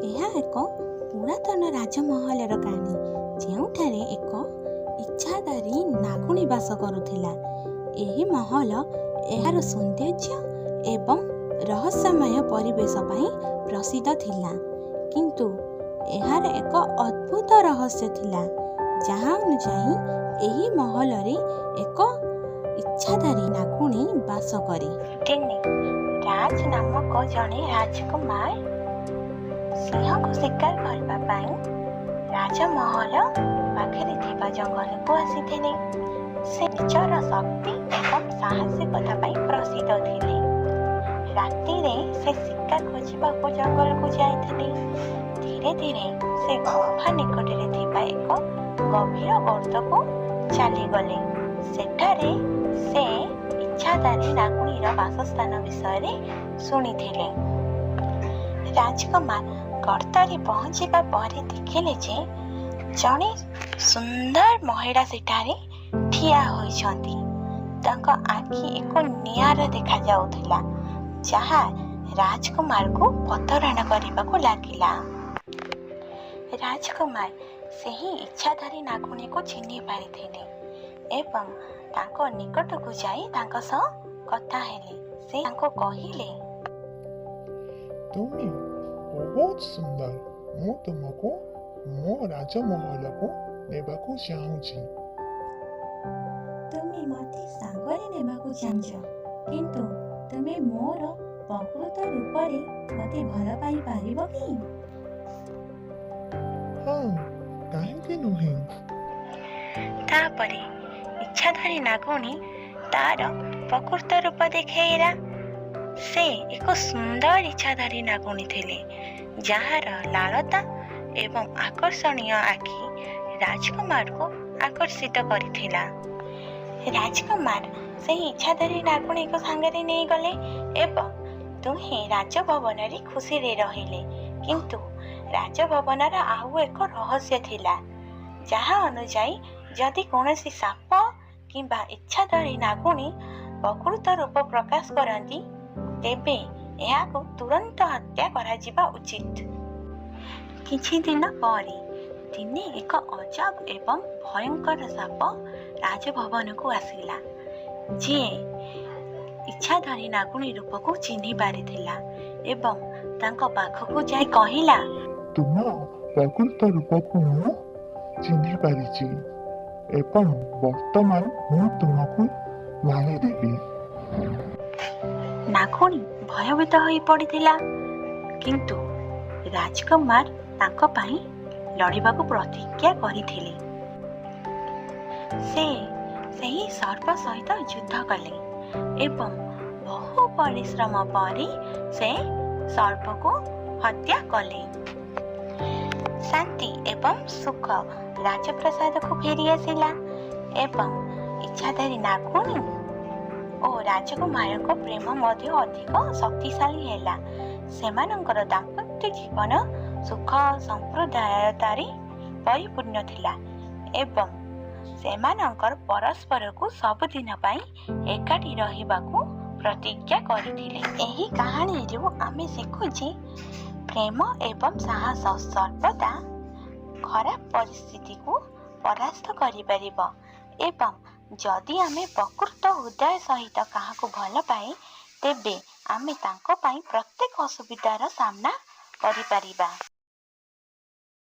ଏହା ଏକ ପୁରାତନ ରାଜମହଲର କାହାଣୀ, ଯେଉଁଠାରେ ଏକ ଇଚ୍ଛାଧାରୀ ନାଗୁଣୀ ବାସ କରୁଥିଲା। ଏହି ମହଲ ଏହାର ସୌନ୍ଦର୍ଯ୍ୟ ଏବଂ ରହସ୍ୟମୟ ପରିବେଶ ପାଇଁ ପ୍ରସିଦ୍ଧ ଥିଲା। କିନ୍ତୁ ଏହାର ଏକ ଅଦ୍ଭୁତ ରହସ୍ୟ ଥିଲା, ଯାହା ଅନୁଯାୟୀ ଏହି ମହଲରେ ଏକ ଇଚ୍ଛାଧାରୀ ନାଗୁଣୀ ବାସ କରେ। ଦିନେ ରାଜ ନାମକ ଜଣେ ରାଜକୁମାର ସିଂହକୁ ଶିକାର କରିବା ପାଇଁ ରାଜମହଲ ପାଖରେ ଥିବା ଜଙ୍ଗଲକୁ ଆସିଥିଲେ। ସେ ନିଜର ଶକ୍ତି ଏବଂ ସାହସିକତା ପାଇଁ ପ୍ରସିଦ୍ଧ ଥିଲେ। ରାତିରେ ସେ ଶିକାର ଖୋଜିବାକୁ ଜଙ୍ଗଲକୁ ଯାଇଥିଲେ। ଧୀରେ ଧୀରେ ସେ ଗୁମ୍ଫା ନିକଟରେ ଥିବା ଏକ ଗଭୀର ଗର୍ତ୍ତକୁ ଚାଲିଗଲେ। ସେଠାରେ ସେ ଇଚ୍ଛାଧାରୀ ନାଗୁଣୀର ବାସସ୍ଥାନ ବିଷୟରେ ଶୁଣିଥିଲେ। ରାଜକୁମାର ଗର୍ତ୍ତରେ ପହଞ୍ଚିବା ପରେ ଦେଖିଲେ ଯେ ଜଣେ ସୁନ୍ଦର ମହିଳା ସେଠାରେ ଠିଆ ହୋଇଛନ୍ତି। ତାଙ୍କ ଆଖି ଏକ ନିଆରା ଦେଖାଯାଉଥିଲା, ଯାହା ରାଜକୁମାରକୁ ପ୍ରତାରଣା କରିବାକୁ ଲାଗିଲା। ରାଜକୁମାର ସେହି ଇଚ୍ଛାଧାରୀ ନାଗୁଣୀକୁ ଚିହ୍ନି ପାରିଥିଲେ ଏବଂ ତାଙ୍କ ନିକଟକୁ ଯାଇ ତାଙ୍କ ସହ କଥା ହେଲେ। ସେ ତାଙ୍କୁ କହିଲେ, ତୁମେ ବହୁତ ସୁନ୍ଦର। ମୁଁ ତୁମକୁ ମୋ ରାଜମହଲକୁ ନେବାକୁ ଚାହୁଁଛି। ତୁମେ ମୋତେ ସାଙ୍ଗରେ ନେବାକୁ ଚାହୁଁଛ, କିନ୍ତୁ ତୁମେ ମୋର ପ୍ରକୃତ ରୂପରେ ମୋତେ ଭଲ ପାଇପାରିବ କି? ହଁ, କାହିଁକି ନୁହେଁ? ତାପରେ ଇଚ୍ଛାଧାରୀ ନାଗୁଣୀ ତାର ପ୍ରକୃତ ରୂପ ଦେଖେଇଲା। ସେ ଏକ ସୁନ୍ଦର ଇଚ୍ଛାଧାରୀ ନାଗୁଣୀ ଥିଲେ, ଯାହାର ଲାଳତା ଏବଂ ଆକର୍ଷଣୀୟ ଆଖି ରାଜକୁମାରକୁ ଆକର୍ଷିତ କରିଥିଲା। ରାଜକୁମାର ସେହି ଇଚ୍ଛାଧାରୀ ନାଗୁଣୀକୁ ସାଙ୍ଗରେ ନେଇଗଲେ ଏବଂ ଦୁହେଁ ରାଜଭବନରେ ଖୁସିରେ ରହିଲେ। କିନ୍ତୁ ରାଜଭବନର ଆଉ ଏକ ରହସ୍ୟ ଥିଲା, ଯାହା ଅନୁଯାୟୀ ଯଦି କୌଣସି ସାପ କିମ୍ବା ଇଚ୍ଛାଧାରୀ ନାଗୁଣୀ ପ୍ରକୃତ ରୂପ ପ୍ରକାଶ କରନ୍ତି, ତେବେ ଏହାକୁ ତୁରନ୍ତ ହତ୍ୟା କରାଯିବା ଉଚିତ। କିଛି ଦିନ ପରେ ଦିନେ ଏକ ଅଜବ ଏବଂ ଭୟଙ୍କର ସାପ ରାଜଭବନକୁ ଆସିଲା, ଯିଏ ଇଚ୍ଛାଧାରୀ ନାଗୁଣୀ ରୂପକୁ ଚିହ୍ନି ପାରିଥିଲା ଏବଂ ତାଙ୍କ ପାଖକୁ ଯାଇ କହିଲା, ତୁମ ପ୍ରକୃତ ରୂପକୁ ମୁଁ ଚିହ୍ନି ପାରିଛି ଏବଂ ବର୍ତ୍ତମାନ ମୁଁ ତୁମକୁ ମାରିଦେବି। ନାଗୁଣୀ ଭୟଭୀତ ହୋଇ ପଡ଼ିଥିଲା, କିନ୍ତୁ ରାଜକୁମାର ତାଙ୍କ ପାଇଁ ଲଢ଼ିବାକୁ ପ୍ରତିଜ୍ଞା କରିଥିଲେ। ସେ ସେହି ସର୍ପ ସହିତ ଯୁଦ୍ଧ କଲେ ଏବଂ ବହୁ ପରିଶ୍ରମ ପରେ ସେ ସର୍ପକୁ ହତ୍ୟା କଲେ। ଶାନ୍ତି ଏବଂ ସୁଖ ରାଜପ୍ରାସାଦକୁ ଫେରି ଆସିଲା ଏବଂ ଇଚ୍ଛାଧାରୀ ନାଗୁଣୀ ଓ ରାଜକୁମାରଙ୍କ ପ୍ରେମ ମଧ୍ୟ ଅଧିକ ଶକ୍ତିଶାଳୀ ହେଲା। ସେମାନଙ୍କର ଦାମ୍ପତ୍ୟ ଜୀବନ ସୁଖ ସମ୍ପ୍ରଦାୟତାରେ ପରିପୂର୍ଣ୍ଣ ଥିଲା ଏବଂ ସେମାନଙ୍କର ପରସ୍ପରକୁ ସବୁଦିନ ପାଇଁ ଏକାଠି ରହିବାକୁ ପ୍ରତିଜ୍ଞା କରିଥିଲେ। ଏହି କାହାଣୀରୁ ଆମେ ଶିଖୁ ଯେ ପ୍ରେମ ଏବଂ ସାହସ ସର୍ବଦା ଖରାପ ପରିସ୍ଥିତିକୁ ପରାସ୍ତ କରିପାରିବ ଏବଂ ଯଦି ଆମେ ପ୍ରକୃତ ହୃଦୟ ସହିତ କାହାକୁ ଭଲ ପାଏ, ତେବେ ଆମେ ତାଙ୍କ ପାଇଁ ପ୍ରତ୍ୟେକ ଅସୁବିଧାର ସାମ୍ନା କରିପାରିବା।